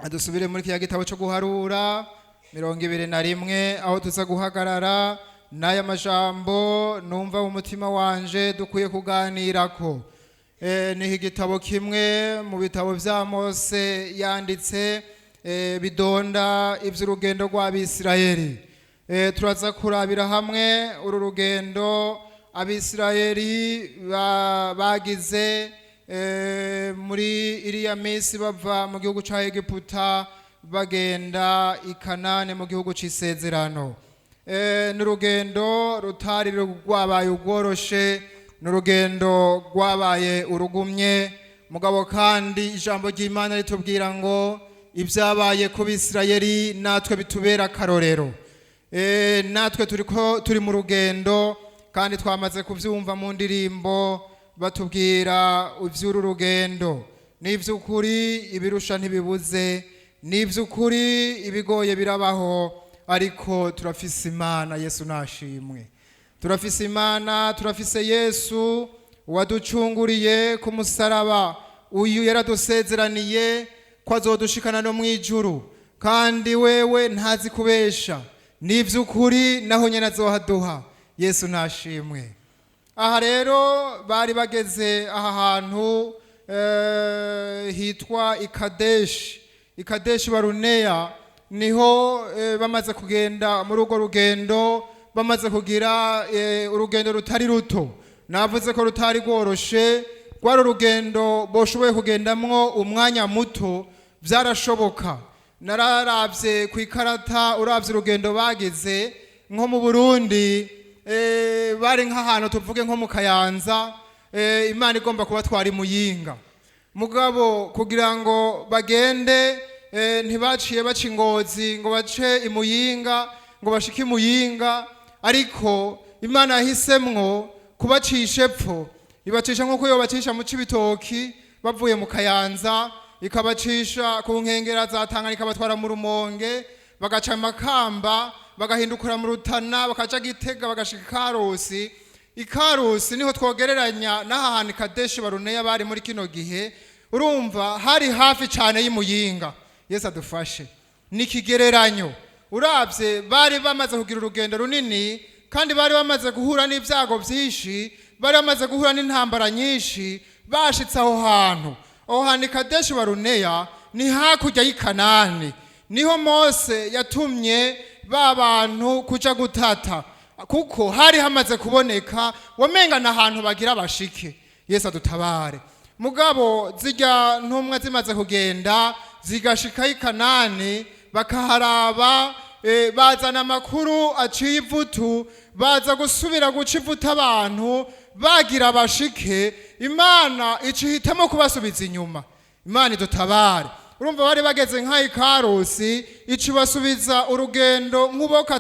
Dusubire muri kiriya gitabo cyo guharura 21, aho tuza guhagarara n'aya majambo numva mu mutima wanje dukwiye kuganirako. Niho igitabo kimwe mu bitabo vya Mose yanditse, bidonda ivy'urugendo rw'Abisirayeli. Turaza kurabira hamwe uru rugendo Abisirayeli bagize muri iriya minsi bava mu gihugu ca Egiputa bagenda i Kanani, mu gihugu c'isezerano. Ni urugendo rutari rwabaye ugworoshe, ni urugendo rwabaye urugumye. Mugabo kandi ijambo ry'Imana ritubwira ngo ibyabaye ku Bisirayeli natwe bitubera akarorero. Natwe turiko turi mu rugendo, kandi twamaze kuvyumva mu ndirimbo batubwira ivy'uru rugendo. N'ivy'ukuri ibirusha ntibibuze, n'ivy'ukuri ibigoye birabaho, ariko turafise Imana. Yesu nashimwe. Turafise Imana, turafise Yesu waducunguriye ku musaraba. Uyu yaradusezeraniye ko azodushikana no mu ijuru, kandi wewe ntazi kubesha. N'ivy'ukuri naho nyene azohaduha. Yesu nashimwe. Aha rero bari bageze aha hantu hitwa Ikadeshi, Ikadeshi Baruneya. Niho bamaze kugenda muri urwo rugendo, bamaze kugira urugendo rutari ruto. Navuze ko rutari rworoshe, rwari urugendo boshoboye kugendamwo umwanya muto, byarashoboka. Nararavye ku ikarata, uravye urugendo bagize nko mu Burundi, bari nk'ahantu tuvuge nko mu Kayanza, Imana igomba kubatwara Imuyinga. Mugabo kugira ngo bagende, ntibaciye baca Ingozi ngo bace Imuyinga ngo bashike Imuyinga, ariko Imana yahisemwo kubacisha epfo, ibacisha nk'uko yobacisha mu Cibitoki bavuye mu Kayanza, ikabacisha ku nkengera za Tanganyika, ikabatwara mu Rumonge, bagaca Makamba, bagahindukira mu Rutana, bakaca Gitega, bagashika Ikarusi. Ikarusi niho twogereranya n'aha hantu Kadeshi Baruneya bari muri kino gihe. Urumva hari hafi cyane y'Imuyinga. Yesu adufashe. Ni ikigereranyo. Urabye bari bamaze kugira urugendo runini, kandi bari bamaze guhura n'ibyago byinshi, bari bamaze guhura n'intambara nyinshi. Bashitse aho hantu, aho hantu i Kadeshi Baruneya ni hakurya y'i Kanani. Niho Mose yatumye ba bantu kuja gutata, kuko hari hamaze kuboneka wamenga ni ahantu bagira bashike. Yesu adutabare. Mugabo zirya ntumwa zimaze kugenda zigashikayo i Kanani, bakaharaba, bazana amakuru aciye ivutu. Baza gusubira guca ivutu abantu bagira bashike, Imana icihitamo kubasubiza inyuma. Imana idutabare. Urumva bari bageze nk'aho Ikarusi, icibasubiza urugendo nk'uboka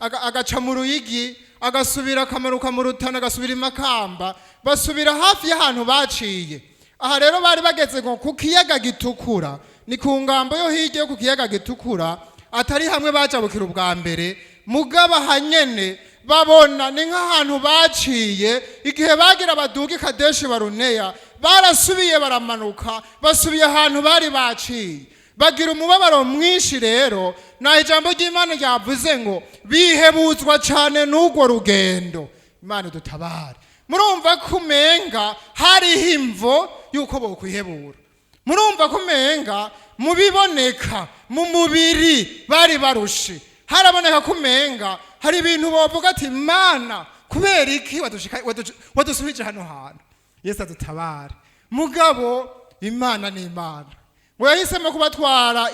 agaca mu Ruyigi, agasubira akamanuka mu Rutana, agasubira i Makamba, basubira hafi y'ahantu baciye. Aha rero bari bageze ngo ku kiyaga Gitukura, ni ku ngambo yo hirya yo ku kiyaga Gitukura, atari hamwe bajabukira ubwa mbere. Mugabo ahanyene babona ni nk'ahantu baciye igihe bagira baduga i Kadeshi Baruneya. Barasubiye baramanuka, basubiye ahantu bari baciye, bagira umubabaro mwinshi. Rero naho ijambo ry'Imana ryavuze ngo bihebuzwa cyane n'urwo rugendo. Imana idutabare. Murumva ko umenga hariho imvo y'uko bokwihebura. Murumva ko umenga mu biboneka mu mubiri bari barushe, haraboneka ko umenga hari ibintu bovuga ati: "Mana, kubera iki wadusubije hano hantu?" Yesu adutabare. Mugabo Imana ni Imana, ngo yahisemo kubatwara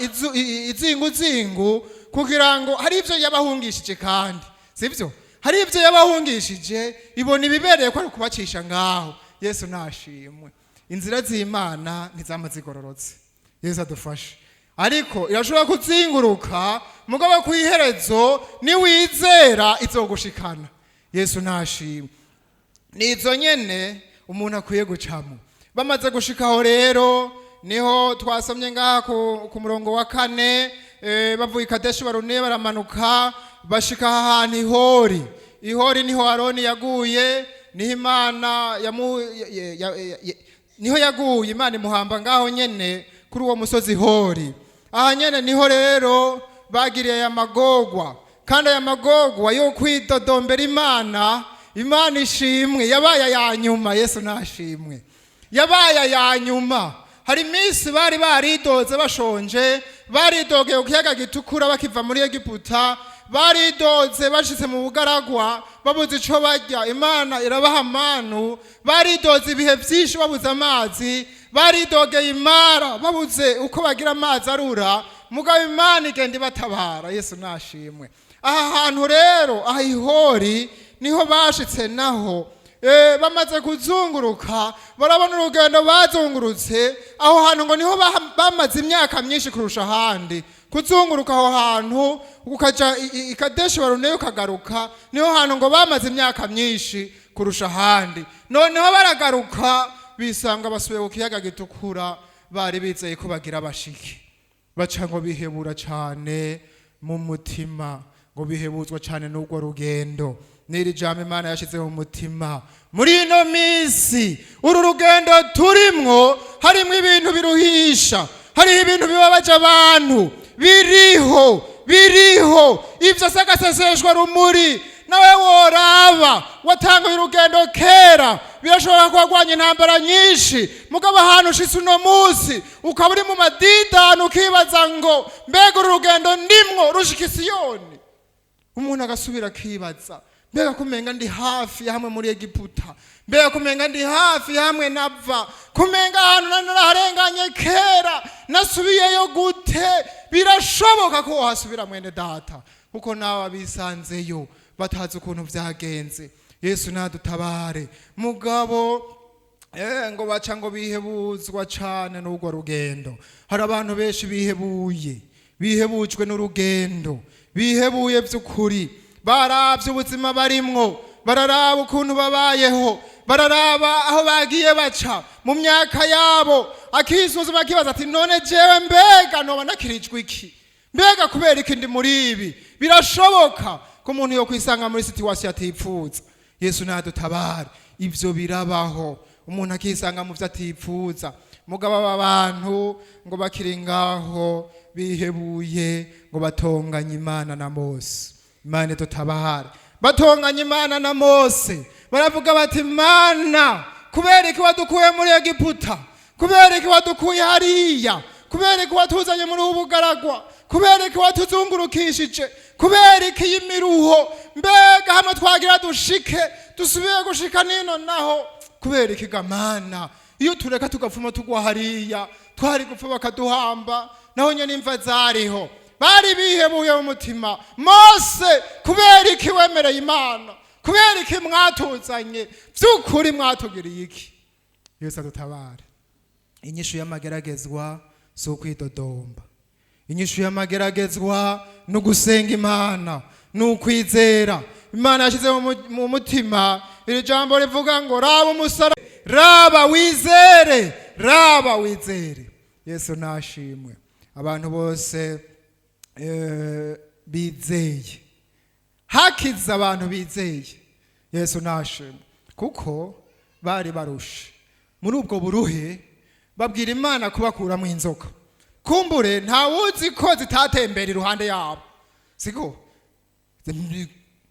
izinguzingu kugira ngo hari ibyo yabahungishije, kandi sibyo, hari ibyo yabahungishije, ibona ibibereye ko ari ukubacisha ngaho. Yesu nashimwe. Inzira z'Imana ntizama zigororotse. Yesu adufashe. Ariko irashobora kuzinguruka, mugabo ku iherezo niwizera izogushikana. Yesu nashimwe. Nizo nyene umuntu akwiye gucamo. Bamaze gushikaho rero, niho twasomye ngaha ku murongo wa 4, bavuye i Kadeshi Barune, baramanuka bashika aha hantu Ihori. Ihori niho Aroni yaguye, niho Imana yamu, ya, ya, ya, ya, niho yaguye, Imana imuhamba ngaho nyene kuri uwo musozi Hori. Aha nyene niho rero bagiriye aya magorwa, kandi aya magorwa yo kwidodombera Imana. Imana ishimwe, yabaye aya nyuma. Yesu nashimwe, yabaye aya nyuma. Hari iminsi bari baridoze bashonje, baridogeye ku Kiyaga Gitukura bakiva muri Egiputa, baridoze bashitse mu bugaragwa babuze ico barya, Imana irabaha manu. Baridoze ibihe vyinshi babuze amazi, baridogeye imara babuze uko bagira amazi arura, mugabo Imana igenda ibatabara. Yesu nashimwe. Aha hantu rero, aha ihori, niho bashitse naho bamaze kuzunguruka, barabona urugendo bazungurutse. Aho hantu ngo niho bamaze imyaka myinshi kurusha ahandi kuzunguruka. Aho hantu ukaja i Kadeshi Baruneya ukagaruka, niho hantu ngo bamaze imyaka myinshi kurusha ahandi. Noneho baragaruka, bisanga basubiye ku Kiyaga Gitukura bari bizeye ko bagira bashike. Baca ngo bihebura cane mu mutima, ngo bihebuzwa cane n'urwo rugendo. N'iri jambo Imana yashyize mu mutima muri ino minsi: uru rugendo turimwo harimwo ibintu biruhisha, hariho ibintu bibabaje abantu, biriho, biriho. Ivyo si agaseseshwa rumuri. Nawe woraba watanguye urugendo kera, birashobora kuba wagwanya intambara nyinshi, mugabo ahantu ushitse uno munsi ukaba uri mu madidani, ukibaza ngo mbega uru rugendo ndimwo rushika Isiyoni? Umuntu agasubira akibaza: mbega kumenga ndi hafi ya hamwe muri Egiputa, mbega kumenga ndi hafi ya hamwe nava, kumenga ahantu nari naraharenganye kera, nasubiyeyo gute? Birashoboka ko wahasubira, mwene data, kuko nawe abisanzeyo batazi ukuntu vyagenze. Yesu nadutabare. Mugabo ngo baca ngo bihebuzwa cane n'urwo rugendo. Hari abantu benshi bihebuye, bihebujwe n'urugendo, bihebuye by'ukuri. Baravye ubuzima barimwo, bararaba ukuntu babayeho, bararaba aho bagiye baca mu myaka yabo, akisuzuma, akibaza ati: none jewe mbega noba nakirijwe iki? Mbega kubera iki ndi muri ibi? Birashoboka ko umuntu yo kwisanga muri situation atipfuza. Yesu nadutabare. Ivyo birabaho, umuntu akisanga mu vyo atipfuza. Mugabo aba bantu ngo bakiri ngaho bihebuye, ngo batonganye Imana na Mose. Imana idutabare. Batonganye Imana na Mose, baravuga bati: Mana, kubera iki wadukuye muri Egiputa? Kubera iki wadukuye hariya? Kubera iki watuzanye muri ubu bugaragwa? Kubera iki watuzungurukishije? Kubera iki iyi miruho? Mbega hamwe twagira dushike dusubiye gushika nino naho? Kubera iki gamana? Iyo tureka tugapfuma tugwa hariya, twari gupfa bakaduhamba, naho nyene imva zariho. Bari bihebuye mu mutima. Mose, kubera iki wemereye Imana? Kubera iki mwatuzanye? By'ukuri mwatugiriye iki? Yesu adutabare. Inyishu y'amageragezwa si ukwidodomba. Inyishu y'amageragezwa ni ugusenga Imana, ni ukwizera Imana. Yashyize mu mutima iri jambo rivuga ngo: raba umusaraba, raba wizere, raba wizere. Yesu nashimwe. Abantu bose bizeye, hakiza abantu bizeye. Yesu nashimwe, kuko bari barushe. Muri ubwo buruhe babwira Imana kubakuramo inzoka. Kumbure ntawuzi ko zitatembera iruhande yabo, siko?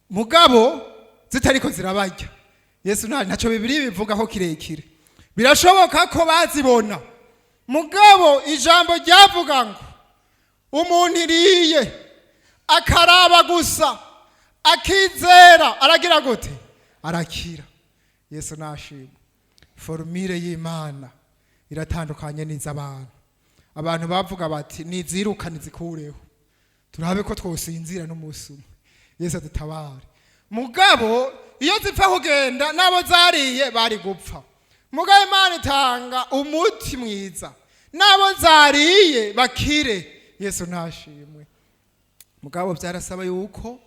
Mugabo zitariko zirabarya. Yesu ntacyo Bibiri bivugaho kirekire. Birashoboka ko bazibona, mugabo ijambo ryavuga ngo umuntu iriye akaraba gusa akizera aragira gute? Arakira. Yesu nashimwe. Formule y'Imana iratandukanye n'iz'abantu. Abantu bavuga bati: nizirukane, zikureho, turabe ko twosinzira n'umunsi umwe. Yesu adutabare. Mugabo iyo zipfa kugenda, n'abo zariye bari gupfa. Mugabo Imana itanga umuti mwiza, n'abo zariye bakire. Yesu nashimwe. Mugabo byarasaba yuko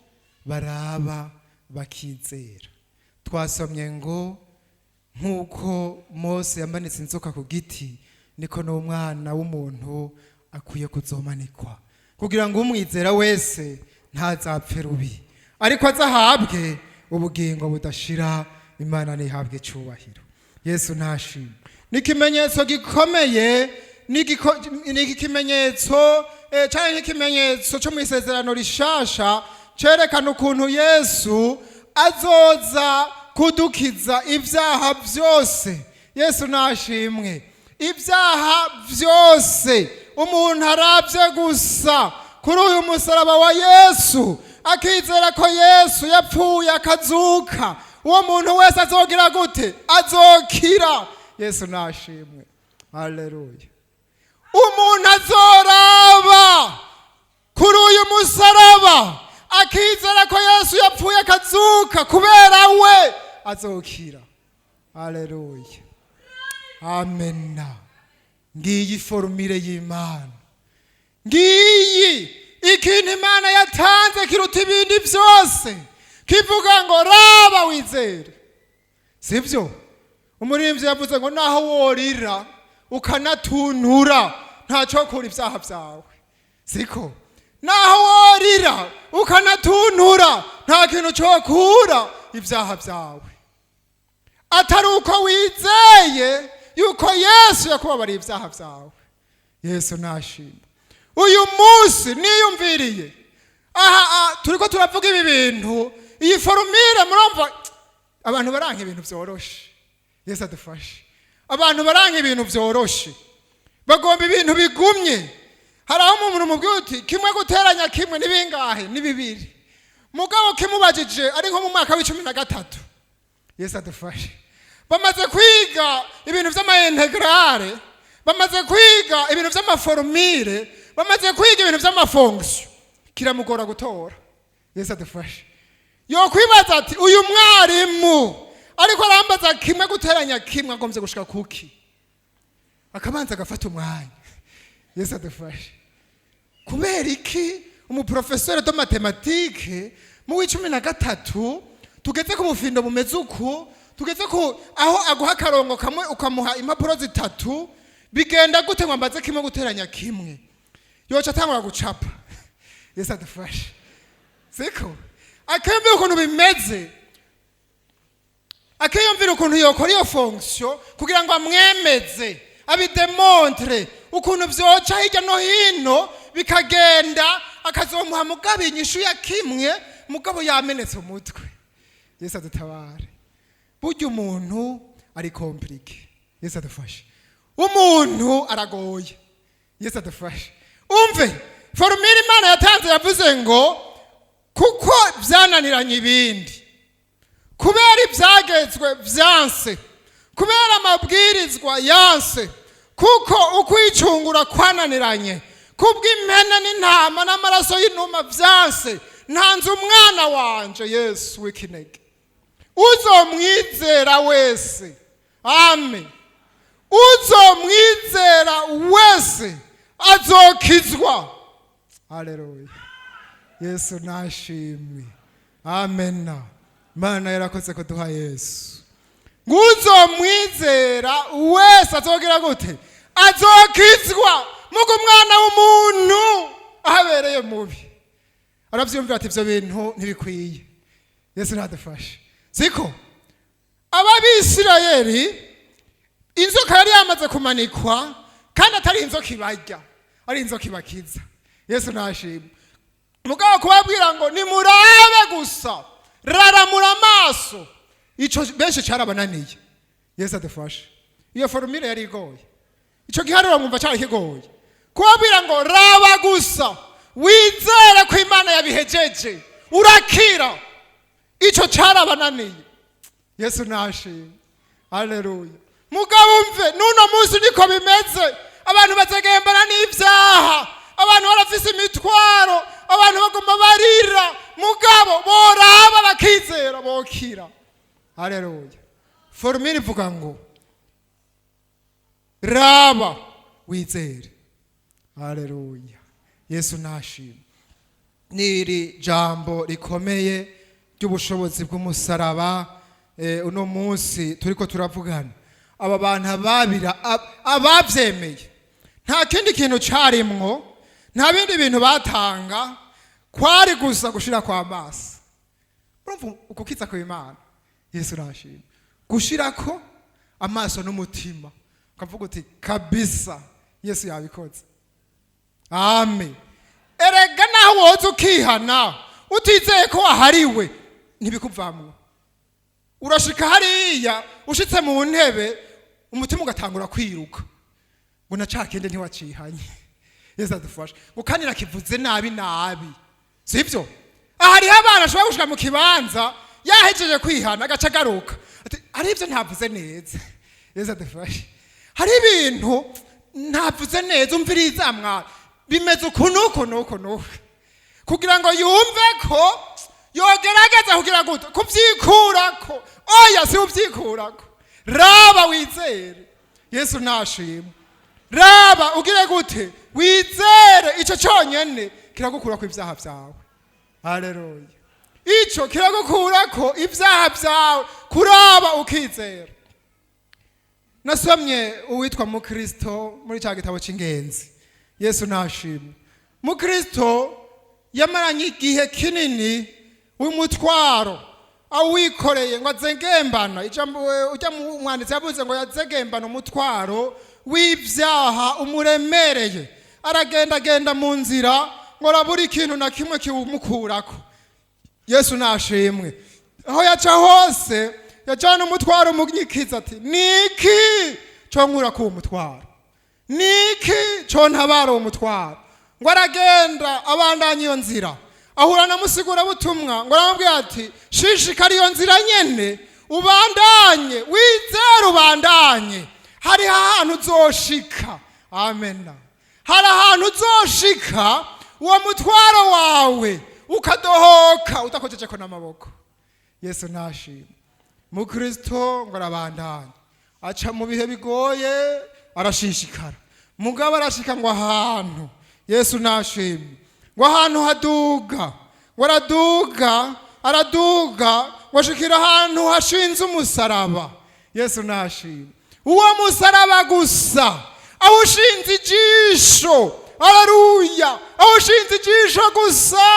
baraba bakizera. Twasomye ngo nk'uko Mose yamanitse inzoka ku giti, niko n'Umwana w'Umuntu akwiye kuzomanikwa, kugira ngo umwizera wese ntazapfe rubi, ariko azahabwe ubugingo budashira. Imana ntihabwe icyubahiro. Yesu ntashimwe. Ni ikimenyetso gikomeye, ni ikimenyetso. canke nk'ikimenyetso cyo mu isezerano rishasha cerekana ukuntu Yesu azoza kudukiza ibyaha byose. Yesu nashimwe. Ibyaha byose, umuntu arabye gusa kuri uyu musaraba wa Yesu, akizera ko Yesu yapfuye akazuka, uwo muntu wese azogira gute? Azokira. Yesu nashimwe, haleluya. Umuntu azoraba kuri uyu musaraba, akizera ko Yesu yapfuye akazuka kubera we, azokira. Haleluya, amena. Ngiyi formule y'Imana, ngiyi ikintu Imana yatanze kiruta ibindi byose, kivuga ngo raba wizere. Sibyo? Umuririmbyi yavuze ngo naho worira ukanatuntura, ntacyo kura ibyaha byawe. Siko? Naho worira ukanatuntura, nta kintu cyo kura ibyaha byawe, atari uko wizeye yuko Yesu yakubabariye ibyaha byawe. Yesu nashima. Uyu munsi niyumviriye aha, turiko turavuga ibi bintu, iyi formule. Murumva abantu baranka ibintu byoroshe. Yesu adufashe. Abantu baranka ibintu byoroshe, bagomba ibintu bigumye. Hari aho umuntu umubwira uti kimwe guteranya kimwe ni bingahe? Ni bibiri. Mugabo kimubajije ari nko mu mwaka wa 13, Yesu adufashe, bamaze kwiga ibintu vy'ama intégrales, bamaze kwiga ibintu vy'ama formules, bamaze kwiga ibintu vy'ama fonctions, kiramugora gutora. Yesu adufashe. Yokwibaza ati uyu mwarimu ariko arambaza kimwe guteranya kimwe, agombye gushika kuki? Akabanza agafata umwanya. Yesu adufashe. Kubera iki umu professeur de mathématiques mu wa 13, tugeze ku bufindo bumeze uku, tugeze ku aho aguha akarongo kamwe ukamuha impapuro zitatu, bigenda gute ngo ambaze kimwe guteranya kimwe? Yoca atangura gucapa. Yesu adufashe. Siko? Akiyumvira ukuntu bimeze, akiyumvira ukuntu yokora iyo fonction kugira ngo amwemeze, abi démontre ukuntu vyoca hirya no hino bikagenda, akazomuha mugabo inyishu ya kimwe, mugabo yamenetse umutwe. Yesu adutabare. Burya umuntu ari compliqué. Yesu adufashe. Umuntu aragoye. Yesu adufashe. Umve formule Imana yatanze. Yavuze ngo kuko byananiranye ibindi, kubera ibyagezwe byanse, kubera amabwirizwa yanse, kuko ukwicungura kwananiranye, kubw'impene n'intama n'amaraso y'inuma byanse, ntanze umwana wanje Yesu w'ikinege, uzomwizera wese, amen, uzomwizera wese azokizwa. Haleluya, Yesu nashimwe, amena. Imana yarakoze kuduha Yesu. Nguzomwizera wese azogira gute? Azokizwa. Mugo umwana w'umuntu ahabereye mubi, arabyumvira ati ibyo bintu ntibikwiye. Yesu ntadufashe. Siko? Ababisirayeli, inzoka yari yamaze kumanikwa, kandi atari inzoka ibarya, ari inzoka ibakiza. Yesu ntashimwe. Mugabo kubabwira ngo nimurabe gusa, raramura amaso, ico benshi cyarabananiye. Yesu adufashe. Iyo formule yari igoye, ico giharuro mwumva cyari kigoye. Kubabwira ngo raba gusa, wizere ko Imana yabihejeje, urakira, ico cyarabananiye. Yesu nashimwe, haleluya. Mugabo umve, n'uno munsi niko bimeze. Abantu bazegembana n'ibyaha, abantu barafise imitwaro, abantu bagomba barira, mugabo boraba bakizera bokira. Haleluya. Formule ivuga ngo raba wizere. Haleluya, Yesu nashimwe. N'iri jambo rikomeye ry'ubushobozi bw'umusaraba, uno munsi turiko turavugana, aba bantu ababira abavyemeye, nta kindi kintu carimwo, nta bindi bintu batanga, kwari gusa gushira kwa maso. Urumva ukukiza ku Imana. Yesu nashimwe. Gushirako amaso n'umutima, ukavuga uti kabisa Yesu yabikoze. Amen. Erega naho woza ukihana utizeye ko wahariwe, ntibikuvamwo. Urashika hariya, ushitse mu ntebe, umutima ugatangura kwiruka ngo na ca kindi ntiwacihanye. Yesu adufashe. Ngo kandi nakivuze nabi nabi, sibyo? Aha hariho abana ashobora gushika mu kibanza yahejeje kwihana, agaca agaruka ati: "Hari ibyo ntavuze neza." Yesu adufashe. Hari ibintu ntavuze neza, umviriza mwa, bimeze uku nuku nuku nuku, kugira ngo yumve ko yogerageza kugira gute? Kubyikurako. Oya, si ubyikurako. Raba wizere. Yesu nashimwe. Raba ugire gute? Wizere. Icyo cyonyine kiragukurako ibyaha byawe. Haleluya! Icyo kiragukurako ibyaha byawe, kuraba ukizera. Nasomye uwitwa Mukristo muri cya gitabo cy'ingenzi. Yesu nashimwe. Mukristo yamaranye igihe kinini w'umutwaro awikoreye, ngo azegembana ijambo. Ujya mu mwanditsi yavuze ngo yazegembana umutwaro w'ibyaha umuremereye, aragendagenda mu nzira ngo arabura ikintu na kimwe kiwumukurako. Yesu nashimwe. Aho yaca hose yacana umutwaro umunyikiza, ati: "Niki cyo nkura ku mutwaro? Niki cyo ntabara uwo mutwaro?" Ngo aragenda, abandanya iyo nzira, ahura na musigurabutumwa, ngo aramubwira ati: "Shishikara iyo nzira nyene, ubandanye wizere, ubandanye, hariho ahantu uzoshika." Amena. Hari ahantu uzoshika uwo mutwaro wawe ukadohoka udakojeje n'amaboko. Yesu nashimwe. Mukristo ngo arabandanya, aca mu bihe bigoye, arashishikara, mugabo arashika ngo ahantu, Yesu nashimwe, ngo ahantu haduga, ngo araduga, araduga, ngo ashikira ahantu hashinze umusaraba. Yesu nashimwe. Uwo musaraba gusa, aho ushinze ijisho, aleluya, aho ushinze ijisho gusa,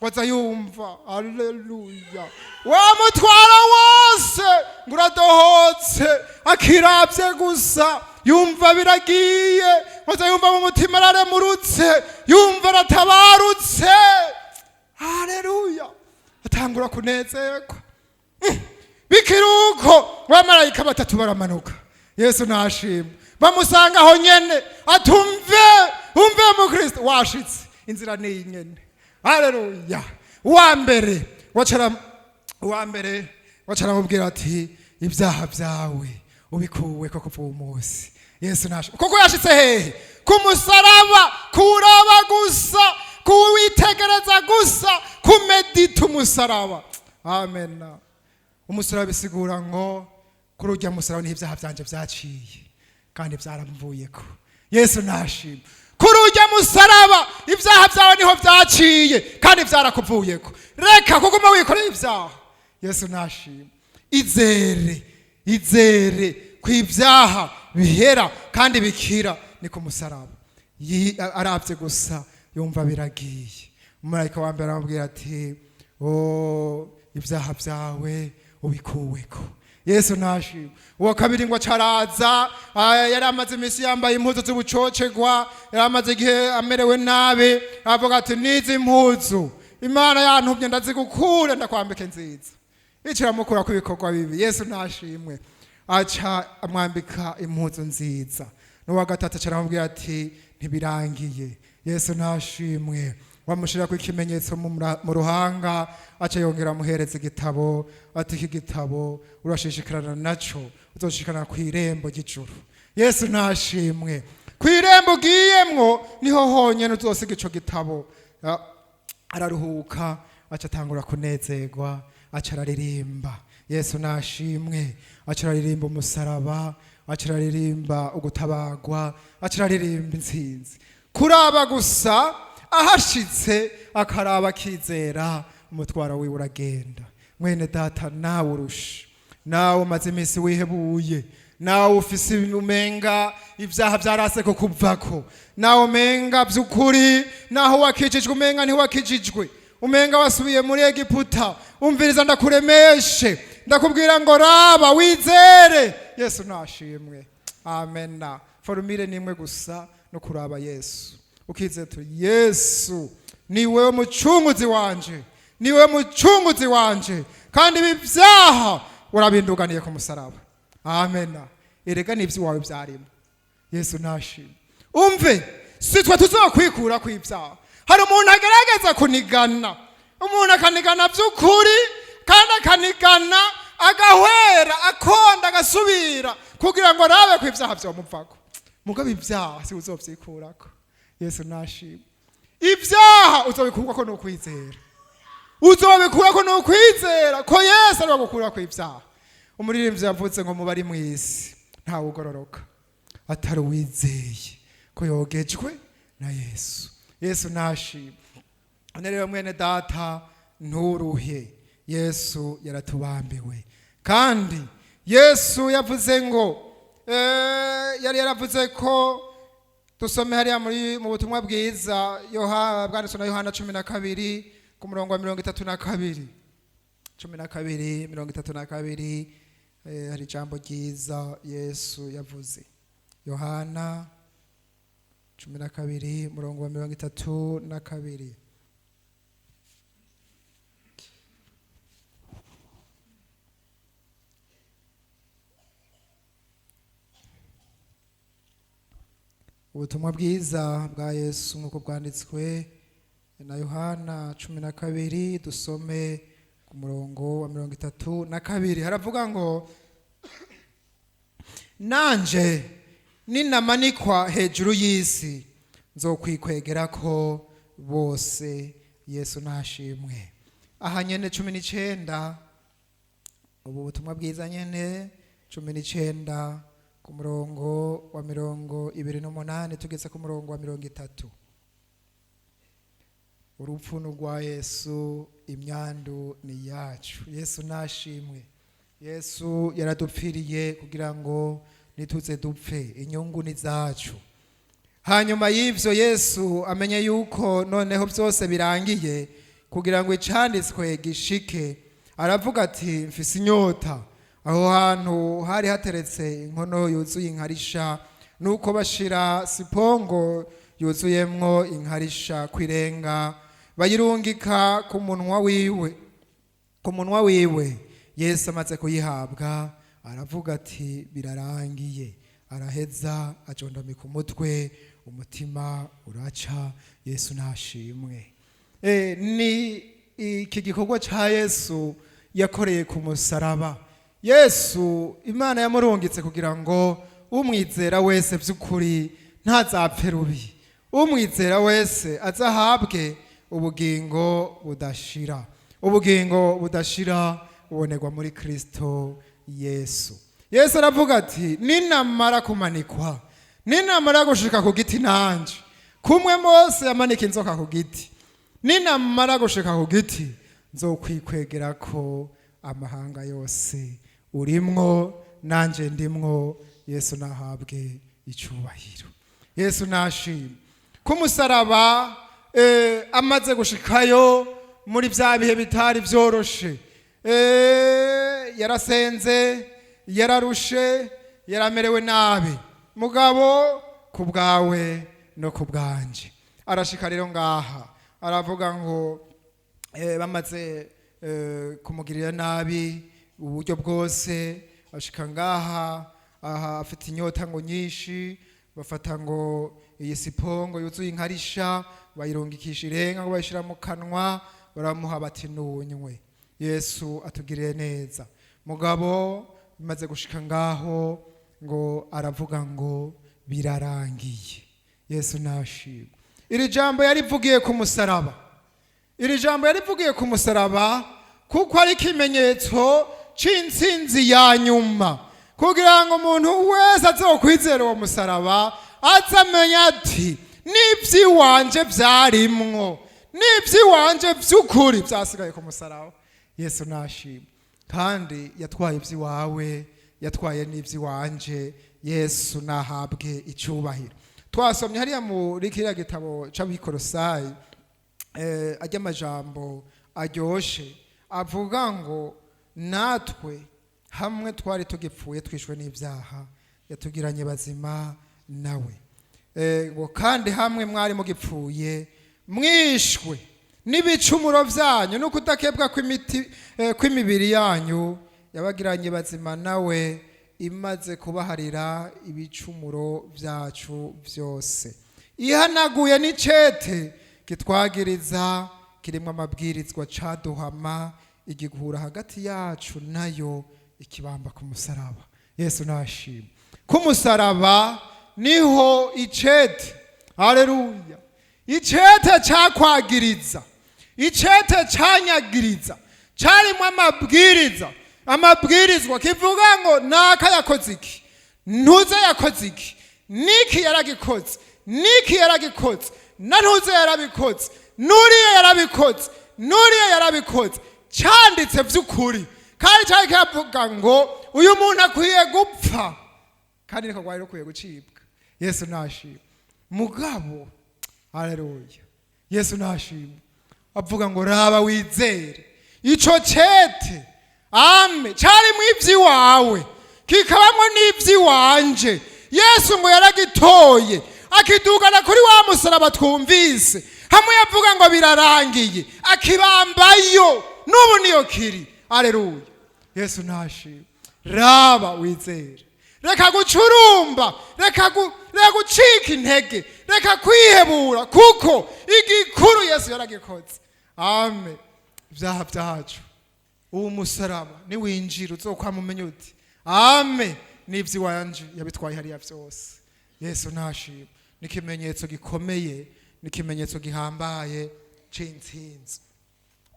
waza yumva, aleluya, wa mutwaro wose ngo uradohotse. Akiravye gusa yumva biragiye, waza yumva mu mutima araremurutse, yumva aratabarutse. Haleluya! Atangura kunezerwa. Bikiri uko, abamarayika batatu baramanuka. Yesu nashimwe. Bamusanga aho nyene, atumve: "Umve Mukristo, washitse, inzira ni iyi nyene." Haleluya! Uwa mbere wacara, uwa mbere wacara amubwira ati: "Ibyaha byawe ubikuwe ko kuva uwo munsi." Yesu nashimwe. Kuko yashitse hehe? Ku musaraba. Kuraba gusa, kuwitegereza gusa, kumedita umusaraba. Amena. Umusaraba bisigura ngo kuri urya musaraba niho ibyaha byanje byaciye kandi byaramvuyeko. Yesu nashimwe. Kuri urya musaraba ibyaha byawe niho byaciye kandi byarakuvuyeko. Reka kuguma wikoreye ibyaha. Yesu nashimwe. Izere, izere ku ibyaha bihera kandi bikira ni ku musaraba. Arabye gusa yumva biragiye. Umumarayika wa mbere aramubwira ati: "Oh, ibyaha byawe ubikuweko." Yesu nashimwe. Uwa kabiri ngo acaraza, yari amaze iminsi yambaye impuzu z'ubucocegwa, yari amaze igihe amerewe nabi. Avuga ati: "N'izi mpuzu Imana yantumye ndazigukure, ndakwambike nziza." Ikiramukura ku ibikorwa bibi. Yesu nashimwe. Aca amwambika impuzu nziza. N'uwa gatatu aca aramubwira ati: "Ntibirangiye." Yesu nashimwe. Wamushyira ku ikimenyetso mu ruhanga, aca yongera amuhereza igitabo, ati: "Iki gitabo urashishikarana naco, uzoshikarana ku irembo ry'ijuru." Yesu nashimwe. Ku irembo ugiyemwo niho honyine uzosiga ico gitabo. Araruhuka, aca atangura kunezerwa, aca araririmba. Yesu nashimwe. Aca araririmba umusaraba, aca araririmba ugutabagwa, aca araririmba intsinzi. Kuraba gusa, ahashitse akaraba akizera, umutwaro wiwe uragenda. Mwene data, nawe urusha, nawe umaze iminsi wihebuye, nawe ufise umenga ibyaha byarase kukuvako, nawe umenga by'ukuri naho wakijijwe umenga ntiwakijijwe, umenga wasubiye muri Egiputa, umviriza ndakuremeshe, ndakubwira ngo raba wizere. Yesu nashimwe. Amena. Formule ni imwe gusa, no kuraba Yesu. Ukizera uti: "Yesu ni wewe mucunguzi wanje, ni wewe mucunguzi wanje, kandi ibi byaha urabinduganiye ku musaraba." Amena. Erega n'iby'iwawe byarimo. Yesu nashimwe. Umve, si twe tuzokwikura ku ibyaha. Hari umuntu agerageza kunigana, umuntu akanigana by'ukuri, kandi akanigana agahwera, akonda, agasubira kugira ngo arabe ko ibyaha byomuvako. Mugabo ibyaha si uzovyikurako. Yesu nashimwe. Ibyaha uzobikurwako ni ukwizera, uzobikurako ni ukwizera ko Yesu ari gukurako ibyaha. Umuririmbyi yavuze ngo: "Muba ari mu isi ntawe ugororoka atari uwizeye ko yogejwe na Yesu." Yesu nashimwe. None rero, mwene data, nturuhe. Yesu yaratubambiwe, kandi Yesu yavuze ngo yari yaravuze ko, dusome hariya muri mu butumwa bwiza bwanditswe na Yohana 12 ku murongo wa 32, 12 32. Hari ijambo ryiza Yesu yavuze. Yohana 12 murongo wa 32. Ubutumwa bwiza bwa Yesu nk'uko bwanditswe na Yohana 12, dusome ku murongo wa 32. Haravuga ngo: "Nanje ninamanikwa hejuru y'isi, nzokwikwegera ko bose." Yesu nashimwe. Aha nyene 19, ubu butumwa bwiza nyene, 19 ku murongo wa 28 tugeze ku murongo wa 30. Urupfu ni urwa Yesu, imyandu ni iyacu. Yesu nashimwe. Yesu yaradupfiriye kugira ngo nituze dupfe, inyungu ni zacu. Hanyuma y'ivyo, Yesu amenye yuko noneho byose birangiye, kugira ngo icanditswe gishike, aravuga ati: "Mfise inyota." Aho hantu hari hateretse inkono yuzuye inkarisha, nuko bashira sipongo yuzuyemwo inkarisha kwirenga, bayirungika ku munwa wiwe, ku munwa wiwe. Yesu amaze kuyihabwa, aravuga ati: "Birarangiye." Araheza ajondamika umutwe, umutima uraca. Yesu nashimwe. Ni iki gikorwa ca Yesu yakoreye ku musaraba. Yesu Imana yamurungitse kugira ngo umwizera wese by'ukuri ntazapfe rubi, umwizera wese azahabwe ubugingo budashira. Ubugingo budashira bubonerwa muri Kristo Yesu. Yesu aravuga ati: "Ninamara kumanikwa, ninamara gushika ku giti, nanje kumwe Mose yamanika inzoka ku giti, ninamara gushika ku giti, nzokwikwegera ko amahanga yose." Urimwo, nanje ndimwo. Yesu nahabwe icubahiro. Yesu nashimwe. Ku musaraba, amaze gushikayo muri bya bihe bitari byoroshe, yarasenze, yararushe, yaramerewe nabi, mugabo ku bwawe no ku bwanje arashika. Rero ngaha aravuga ngo bamaze kumugirira nabi uburyo bwose, ashika ngaha aha afite inyota ngo nyinshi. Bafata ngo iyi sipongo yuzuye inkarisha, bayirungikisha irenga ngo bayishyira mu kanwa, baramuha bati: "Nunywe." Yesu atugiriye neza. Mugabo bimaze gushika ngaho, ngo aravuga ngo: "Birarangiye." Yesu nashimwe. Iri jambo yarivugiye ku musaraba. Iri jambo yarivugiye ku musaraba kuko ari ikimenyetso c'intsinzi ya nyuma, kugira ngo umuntu wese azokwizera uwo musaraba azamenya ati: "N'iby'iwanje byarimwo, n'iby'iwanje by'ukuri byasigaye ku musaraba." Yesu nashimwe. Kandi yatwaye iby'iwawe, yatwaye n'iby'iwanje. Yesu nahabwe icyubahiro. Twasomye hariya muri kiriya gitabo c'Abikorosayi, ajya amajambo aryoshe avuga ngo: "Natwe hamwe twari tugipfuye twishwe n'ibyaha, yatugiranye bazima nawe." Ngo kandi hamwe mwari mugipfuye mwishwe n'ibicumuro byanyu no kudakebwa kw'imibiri yanyu, yabagiranye bazima nawe imaze kubaharira ibicumuro byacu byose, ihanaguye n'icete kitwagiriza kirimo amabwirizwa caduhama, igihura hagati yacu nayo, ikibamba ku musaraba. Yesu nashimwe. Ku musaraba niho icete, haleluya, icete cakwagiriza, icete canyagiriza, carimo amabwiriza, amabwirizwa kivuga ngo naka yakoze iki, ntuze yakoze iki, niki yaragikoze, niki yaragikoze, na ntuze yarabikoze, nuriye yarabikoze, nuriye yarabikoze. Cyanditse by'ukuri, kandi cyari kiravuga ngo uyu muntu akwiye gupfa, kandi niko rwari rukwiye gucibwa. Yesu nashimwe. Mugabo haleluya, Yesu nashimwe, avuga ngo raba wizere ico cete, ame carimwo ivy'iwawe kikabamwo n'ivy'iwanje. Yesu ngo yaragitoye akidugana kuri wa musaraba twumvise hamwe yavuga ngo birarangiye, akibambayo, n'ubu niyo kiri. Aleluya, Yesu nashimwe. Raba wizere, reka gucurumba, reka gucika intege, reka kwihebura, kuko igikuru Yesu yaragikoze. Ame ibyaha byacu, uwo musaraba niwinjira uzokwama umenya uti ame n'iby'iwanje yabitwaye hariya byose. Yesu nashimwe. N'ikimenyetso gikomeye, n'ikimenyetso gihambaye c'intsinzi.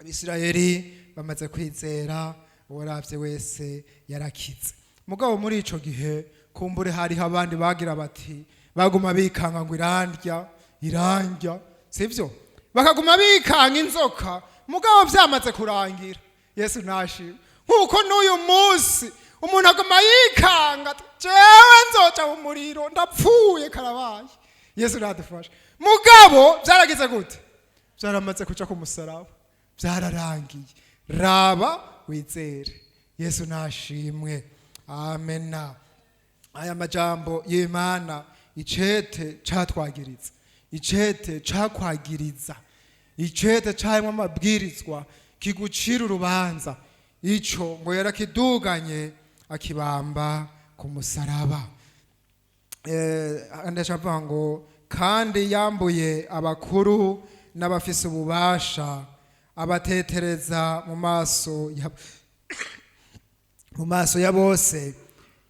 Abisirayeli bamaze kwizera, uwaravye wese yarakize. Mugabo muri ico gihe kumbure hariho abandi bagira bati, baguma bikanga ngo irandya, irandya, sivyo? Bakaguma bikanga inzoka, mugabo vyamaze kurangira. Yesu nashimwe. Nkuko n'uyu munsi umuntu aguma yikanga ati, jewe nzoca mu muriro, ndapfuye karabaye. Yesu nadufashe. Mugabo vyaragize gute? Vyaramaze kuja ku musaraba, byararangiye. Raba wizere. Yesu nashimwe. Amena. Aya majambo y'Imana, icete catwagiriza, icete cakwagiriza, icete carimo amabwirizwa kigucira urubanza, ico ngo yarakiduganye akibamba ku musaraba. Ndashavuga ngo kandi yambuye abakuru n'abafise ububasha, abatetereza mu maso ya bose,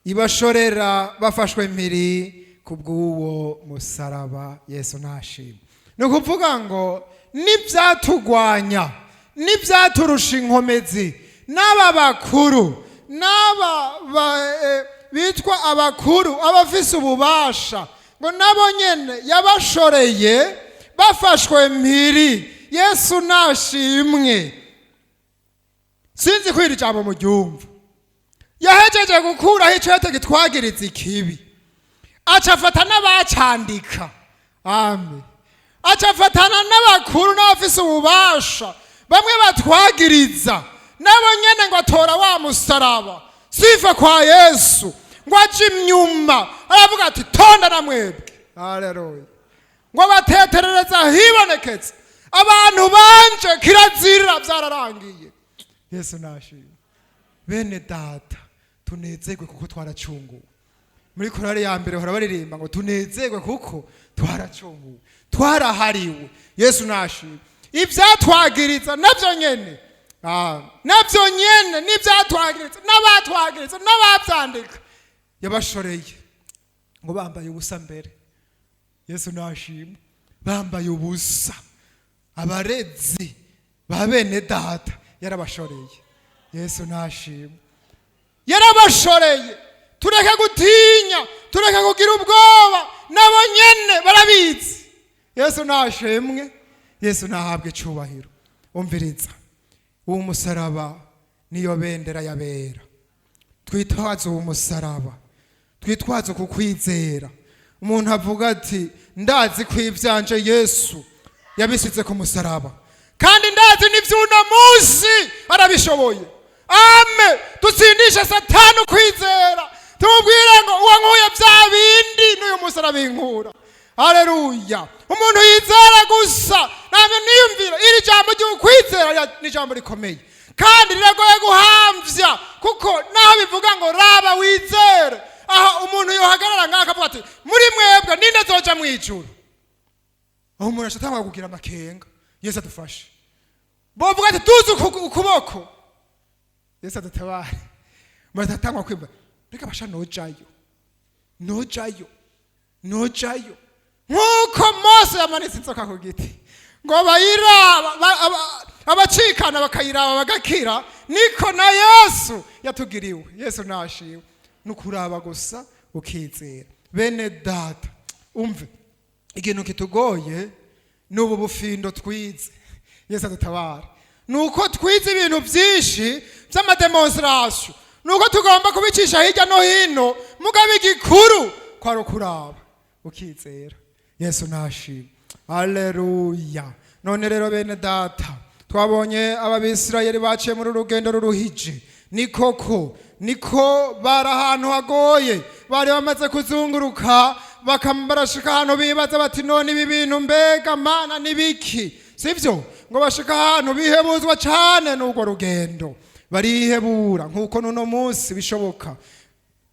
ibashorera bafashwe mpiri ku bw'uwo musaraba. Yesu nashimwe. Ni ukuvuga ngo n'ibyatugwanya, n'ibyaturusha inkomezi, n'aba bakuru, n'aba bitwa abakuru, abafise ububasha, ngo nabo nyene yabashoreye bafashwe mpiri. Yesu nashimwe. Sinzi ko iri jambo muryumva. Yahejeje gukuraho icete gitwagiriza ikibi, aca afata n'abacandika, amen, aca afatana n'abakuru n'abafise ububasha bamwe batwagiriza, nabo nyene ngo atora wa musaraba sifa kwa Yesu, ngo aje imyuma aravuga ati tonda na mwebwe. Haleluya. Ngo bateterereza hiboneketse abantu banje, kirazira, byararangiye. Yesu nashimwe. Bene data, tunezerwe kuko twaracunguwe. Muri korali ya mbere bahora baririmba ngo tunezerwe kuko twaracunguwe, twarahariwe. Yesu nashimwe. Ibyatwagiriza nabyo nyene, nabyo nyene n'ibyatwagiriza n'abatwagiriza n'ababyandika, yabashoreye ngo bambaye ubusa mbere. Yesu nashimwe. Bambaye ubusa, abarezi ba bene data yarabashoreye. Yesu nashimwe. Yarabashoreye. Tureke gutinya, tureke kugira ubwoba, nabo nyene barabizi. Yesu nashimwe. Yesu nahabwe icubahiro. Umviriza, uwo musaraba niyo bendera yabera. Twitwaze uwo musaraba, twitwaze ku kwizera. Umuntu avuga ati ndazi ko ivyanje Yesu yabisize ku musaraba, kandi ndazi n'ivy'uno munsi arabishoboye. Ame dutsindishe Satani ukwizera, tumubwire ngo uwankuye bya bindi n'uyu munsi arabinkura. Haleluya! Umuntu yizera gusa, ntabwo niyumvira iri jambo ry'ukwizera ni ijambo rikomeye kandi riragoye guhamvya, kuko naho bivuga ngo raba wizere, aho umuntu yohagarara ngaho akavuga ati: "Muri mwebwe ninde azoja mu ijuru?" Aho umuntu acatangura kugira amakenga. Yesu adufashe. Bovuga ati: "Tuzi ukuboko." Yesu adutabare. Baratangwa kwimba: "Reka basha, nojayo, nojayo, nojayo?" Nk'uko Mose yamanitse inzoka ku giti ngo bayiraba, abacikana bakayiraba bagakira, niko na Yesu yatugiriwe. Yesu nashiwe. Ni ukuraba gusa ukizera. Bene data, umve, ikintu kitugoye ni ubu bufindo twize. Yesu adutabara. Ni uko twize ibintu byinshi by'ama démonstration, ni uko tugomba kubicisha hirya no hino, mugabo igikuru kwari ukuraba ukizera. Yesu nashimwe. Aleluya! None rero, bene data, twabonye ababisirayeli baciye muri rugendo ruruhije. Ni koko, niko bari ahantu hagoye, bari bamaze kuzunguruka, barashika ahantu bibaza bati: "None ibi bintu mbega Mana ni biki?" Sibyo? Ngo bashika ahantu bihebuzwa cane n'urwo rugendo, barihebura, nk'uko n'uno munsi bishoboka.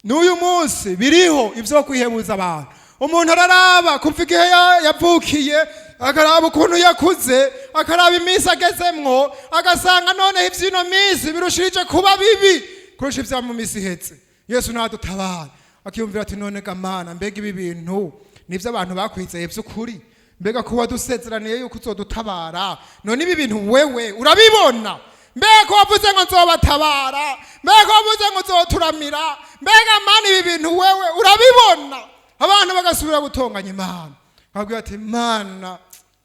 N'uyu munsi biriho ibyo kwihebuza abantu. Umuntu araraba kuva igihe yavukiye, akaraba ukuntu yakuze, akaraba iminsi agezemwo, agasanga noneho iby'ino minsi birushirije kuba bibi kurusha ibya mu minsi ihetse. Yesu nadutabara. Akiyumvira ati: "None ga Mana, mbega ibi bintu nibyo abantu bakwizeye by'ukuri? Mbega kuba dusezeraniye yuko uzodutabara, none ibi bintu wewe urabibona? Mbega ko wavuze ngo nzobatabara, mbega ko wavuze ngo nzoturamira, mbega Mana ibi bintu wewe urabibona?" Abantu bagasubira gutonganya Imana, bakabwira ati: "Mana,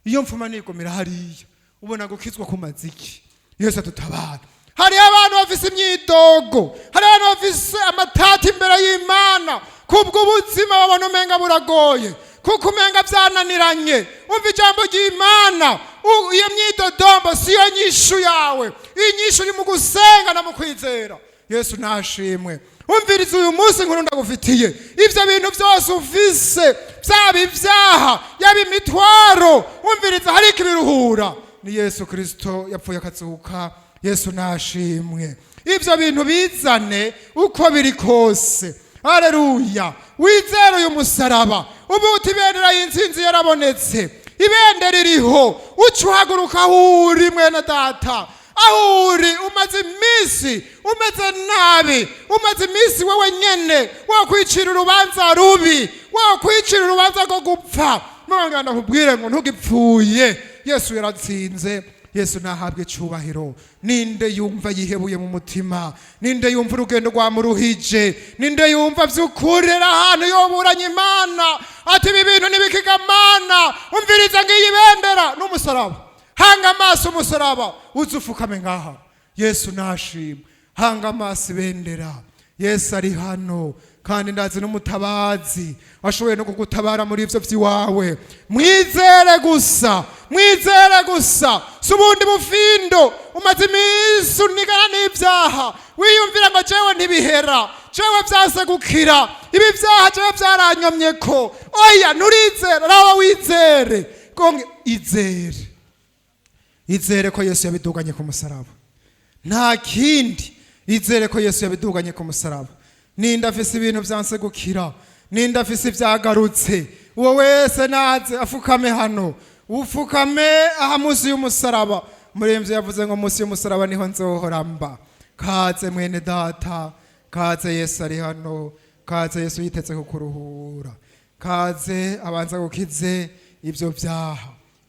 iyo mfuma nigomera hariya, ubona gukizwa ku maziki." Yesu adutabara. Hariho abantu bafise imyidogo, hariho abantu bafise amatati imbere y'Imana kubw'ubuzima babona umenga buragoye, kuko umenga byananiranye. Umva ijambo ry'Imana: iyo myidodombo siyo nyishu yawe. Iyi nyishu iri mu gusenga no mu kwizera. Yesu nashimwe. Umviriza, uyu munsi nkuru ndagufitiye: ibyo bintu byose ufise, byaba ibyaha, yaba imitwaro, umviriza, hariko ibiruhura ni Yesu Kirisito yapfuye akazuka. Yesu nashimwe. Ibyo bintu bizane uko biri kose. Aleluya! Wizere uyu musaraba, ubu uti: "Ibendera y'intsinzi yarabonetse, ibendera iriho." Uca uhaguruka aho uri, mwene data, aho uri umaze iminsi umeze nabi, umaze iminsi wowe nyene wakwicira urubanza rubi, wakwicira urubanza rwo gupfa. Muganga, ndakubwire ngo ntugipfuye. Yesu yaratsinze. Yesu nahabwe icyubahiro. Ninde yumva yihebuye mu mutima? Ninde yumva urugendo rwamuruhije? Ninde yumva by'ukuri ari ahantu yoburanye Imana, ati: "Ibi bintu ntibikigamana"? Umviriza, ngiyi bendera n'umusaraba. Hanga amaso umusaraba, uze ufukame ngaha. Yesu nashimwe. Hanga amaso ibendera. Yesu ari hano, kandi ndazi n'umutabazi ashoboye no kugutabara muri ivyo vy'iwawe. Mwizere gusa, mwizere gusa, si ubundi bufindo. Umaze iminsi unigana n'ibyaha, wiyumvira ngo: "Jewe ntibihera, jewe vyase gukira, ibi vyaha jewe vyaranyomye." Ko oya, nturizera. Raba, wizere konge, izere, izere ko Yesu yabiduganye ku musaraba, nta kindi. Izere ko Yesu yabiduganye ku musaraba. Ninde afise ibintu vyanse gukira? Ninde afise ibyagarutse? Uwo wese naze afukame hano, ufukame aha munsi y'umusaraba. Umuririmbyi yavuze ngo: "Munsi y'umusaraba niho nzohora mba." Kaze, mwene data, kaze. Yesu ari hano. Kaze, Yesu yiteze kukuruhura. Kaze abanza gukize ibyo byaha.